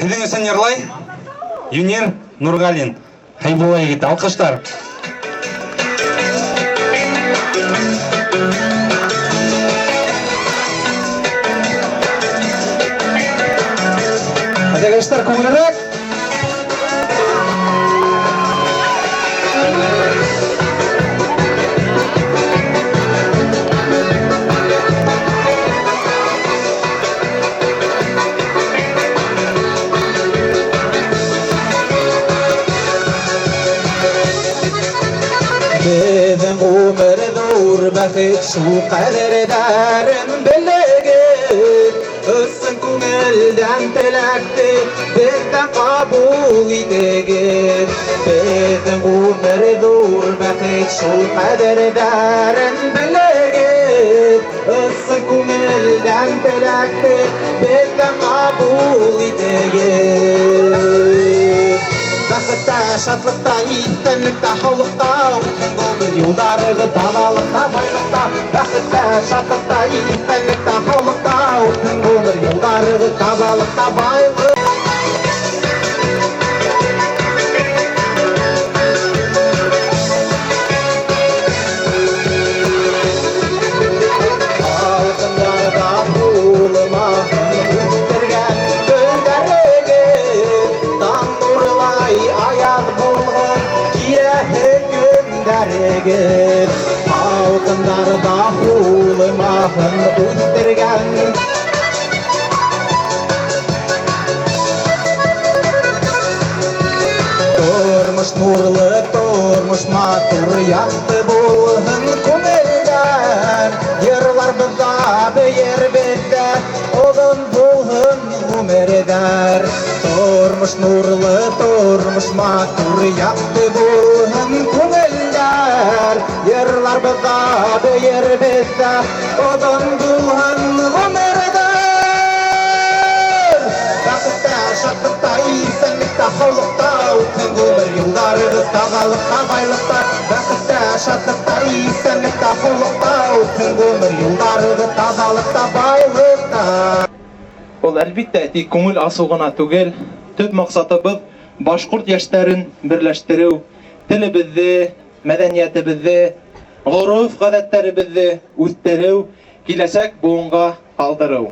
Һеҙҙең өсөн йырлай Юнир Нурғалин. Хәйбулла егете. Алҡыштар. Әйҙәгеҙ, күңелерәк. Беҙҙең ғүмер ҙур бәхет, шул ҡәҙерҙәрен белегеҙ. Ысын күңелдән теләкте беҙҙән ҡабул итегеҙ. Беҙҙең ғүмер ҙур бәхет, шул ҡәҙерҙәрен белегеҙ. Ысын күңелдән теләкте беҙҙән ҡабул итегеҙ. Бәхеттә, шатлыҡта, иҫәнлектә, һаулыҡта үтһен ғүмер юлдарығыҙ таҙалыҡта, байлыҡта. Бәхеттә, шатлыҡта, иҫәнлектә, һаулыҡта үтһен ғүмер юлдарығыҙ таҙалыҡта, байлыҡ. Һалҡындарҙа һулымаһын үҫтергән гөлдәрегеҙ. Таң нурлай аяҙ булһын киләһе көндәрегеҙ. Һалҡындарҙа һулымаһын үҫтергән. Тормош нурлы, тормош матур, яҡты булһын күңелдәр. Йырларбыҙ ҙа, бейербеҙ ҙә, оҙон булһын ғүмерҙәр. Тормош нурлы, тормош матур, яҡты булһын күңелдәр. Йырларбыҙ ҙа, бейербеҙ ҙә, оҙон булһын ғүмерҙәр. Бәхеттә, шатлыҡта, иҫәнлектә, һаулыҡта үтһен ғүмер юлдарығыҙ таҙалыҡта, байлыҡта. Бәхеттә, шатлыҡта, иҫәнлектә, һаулыҡта үтһен ғүмер юлдарығыҙ таҙалыҡта, байлыҡта. Ул, әлбиттә, тик күңел асыу ғына түгел. Төп маҡсатыбыҙ башҡорт йәштәрен берләштереү, телебеҙҙе, мәҙәниәтебеҙҙе, ғөрөф-ғәҙәттәребеҙҙе үҫтереү, киләсәк быуынға ҡалдырыу.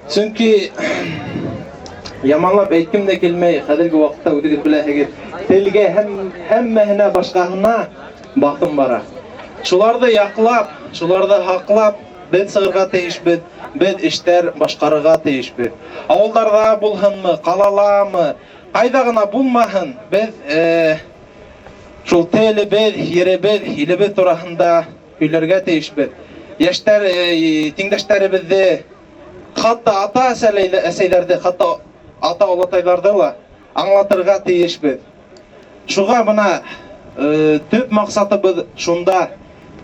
Сөнки яманлап әйткем дә килмәй, хәҙерге ваҡытта үҙегеҙ беләһегеҙ, телгә һәм һәммәһенә башҡаһына баҫым бара. Шуларҙы яҡлап, шуларҙы һаҡлап беҙ сығырға тейешбеҙ, беҙ эштәр башҡарырға тейешбеҙ. Ауылдарҙа булһынмы, ҡалаламы, ҡайҙа ғына булмаһын, беҙ шул телебеҙ, еребеҙ, илебеҙ тураһында һөйләргә тейешбеҙ. Йәштәр, тиңдәштәребеҙҙе, хатта ата әсәйҙәрҙе, хатта ата олатайҙарҙы ла аңлатырға тейешбеҙ. Шуға бына төп маҡсатыбыҙ шунда: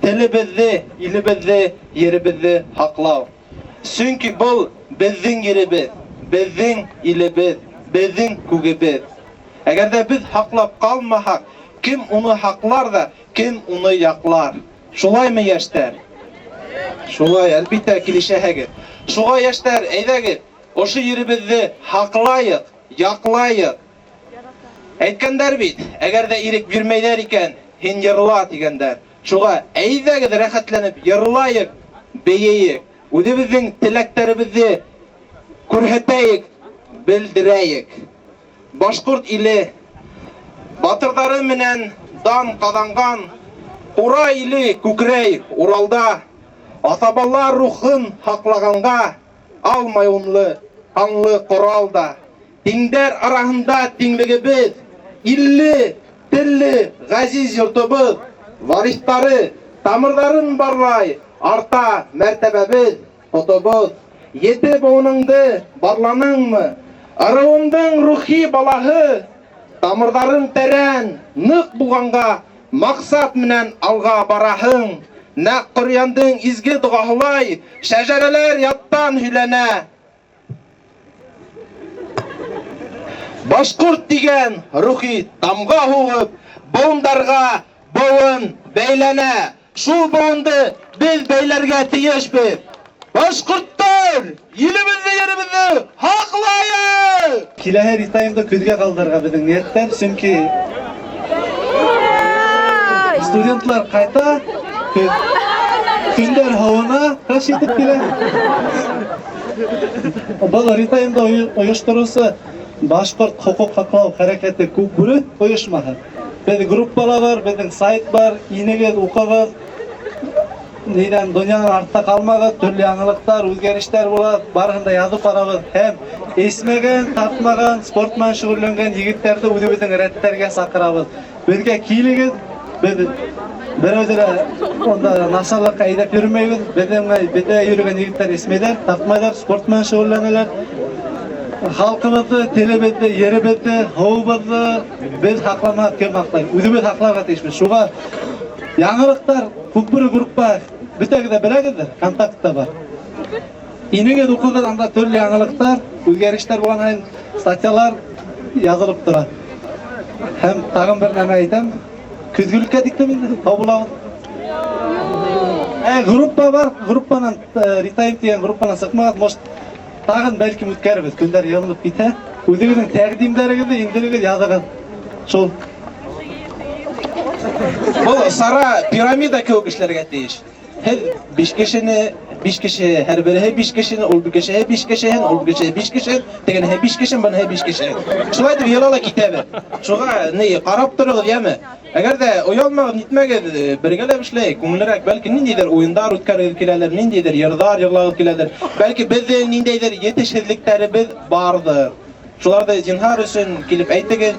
телебеҙҙе, илебеҙҙе, еребеҙҙе һаҡлау. Сөнки был беҙҙең еребеҙ, беҙҙең илебеҙ, беҙҙең күгебеҙ. Әгәр ҙә беҙ һаҡлап ҡалмаһаҡ, кем уны һаҡлар ҙа, кем уны яҡлар? Шулаймы, йәштәр? Шулай, әлбиттә, килешәһегеҙ. Шуға, йәштәр, әйҙәгеҙ, ошо еребеҙҙе һаҡлайыҡ, яҡлайыҡ. Әйткәндәр бит, әгәр ҙә ирек бирмәйҙәр икән, һин йырла, тигәндәр. Шуға әйҙәгеҙ рәхәтләнеп йырлайыҡ, бейейек, үҙебеҙҙең теләктәребеҙҙе күрһәтәйек, белдерәйек. Башҡорт иле батырҙары менән дан ҡаҙанған Ҡура иле күкрәй Уралда, аҫабалар рухын һаҡлағанға алмай унлы һанлы ҡорал да. Тиңдәр араһында тиңлегебеҙ, илле, телле ғәзиз йортобоҙ вариҫтары тамырҙарын барлай, арта мәртәбәбеҙ, ҡотобоҙ. Ете быуыныңды барланыңмы? Ырыуымдың рухи балаһы, тамырҙарың тәрән, ныҡ булғанға маҡсат менән алға бараһың. Нәҡ Ҡөрьәндең изге доғаһылай шәжәрәләр яттан һөйләнә. Башҡорт тигән рухи тамға һуғып, быуындарға быуын бәйләнә. Шул быуынды беҙ бәйләргә тейешбеҙ. Башҡорттар, илебеҙҙе, еребеҙҙе һаҡлайыҡ! Киләһе ретаймды көҙгә ҡалдырырға беҙҙең ниәттәр, сөнки студентлар ҡайта, көндәр һыуына, ҡыш етеп килә. Был ретаймды ойоштороусы Башҡорт хоҡуҡ һаҡлау хәрәкәте Күк Бүре ойошмаһы. Беҙ группала бар, беҙҙең сайт бар, инегеҙ, уҡығыҙ. Ниҙән донъянан артта ҡалмағыҙ, төрлө яңылыҡтар, үҙгәрештәр була, барыһын да яҙып барабыҙ. Һәм эсмәгән, тартмаған, спорт менән шөғөлләнгән егеттәрҙе үҙебеҙҙең рәттәргә саҡырабыҙ. Беҙгә килегеҙ, беҙ берәүҙе лә унда насарлыҡҡа әйҙәп йөрөмәйбеҙ. Беҙҙең беҙҙә йөрөгән егеттәр эсмәйҙәр, тартмайҙар, спорт менән шөғөлләнәләр. Халҡыбыҙҙы, телебеҙҙе, еребеҙҙе, һыуыбыҙҙы беҙ һаҡламаһаҡ, кем һаҡлай? Үҙебеҙ һаҡларға тейешбеҙ. Шуға яңылыҡтар Күк Бүре группа бөтәгеҙ ҙә беләгеҙҙер, контактта бар. Инегеҙ, уҡығыҙ, анда төрлө яңылыҡтар, үҙгәрештәр булған һайын статьялар яҙылып тора. Һәм тағын бер нәмә әйтәм. Көҙгөлөккә тиклем инде һау булабыҙ. Группа бар, группанан ретайм тигән группанан сыҡмағыҙ, может, тағын бәлкем үткәрербеҙ, көндәр йылынып китһә. Үҙегеҙҙең тәҡдимдәрегеҙҙе индерегеҙ, яҙығыҙ. Шул. Был сара пирамида кеүек эшләргә тейеш. Һеҙ биш кешене, биш кеше, һәр береһе биш кешене, ул бер кешеһе биш кешеһен, ул бер кешеһе биш кешеһен, тегенеһе биш кешен, быныһы биш кешеһен. Шулай итеп йыйыла ла китәбеҙ. Шуға ни ҡарап тороғоҙ, йәме? Әгәр ҙә оялмағыҙ, нитмәгеҙ, бергәләп эшләйек, күңеллерәк, бәлки ниндәйҙер уйындар үткәргегеҙ киләлер, ниндәйҙер йырҙар йырлағыҙ киләлер. Бәлки беҙҙең ниндәйҙер етешһеҙлектәребеҙ барҙыр. Шуларҙы зинһар өсөн килеп әйтегеҙ.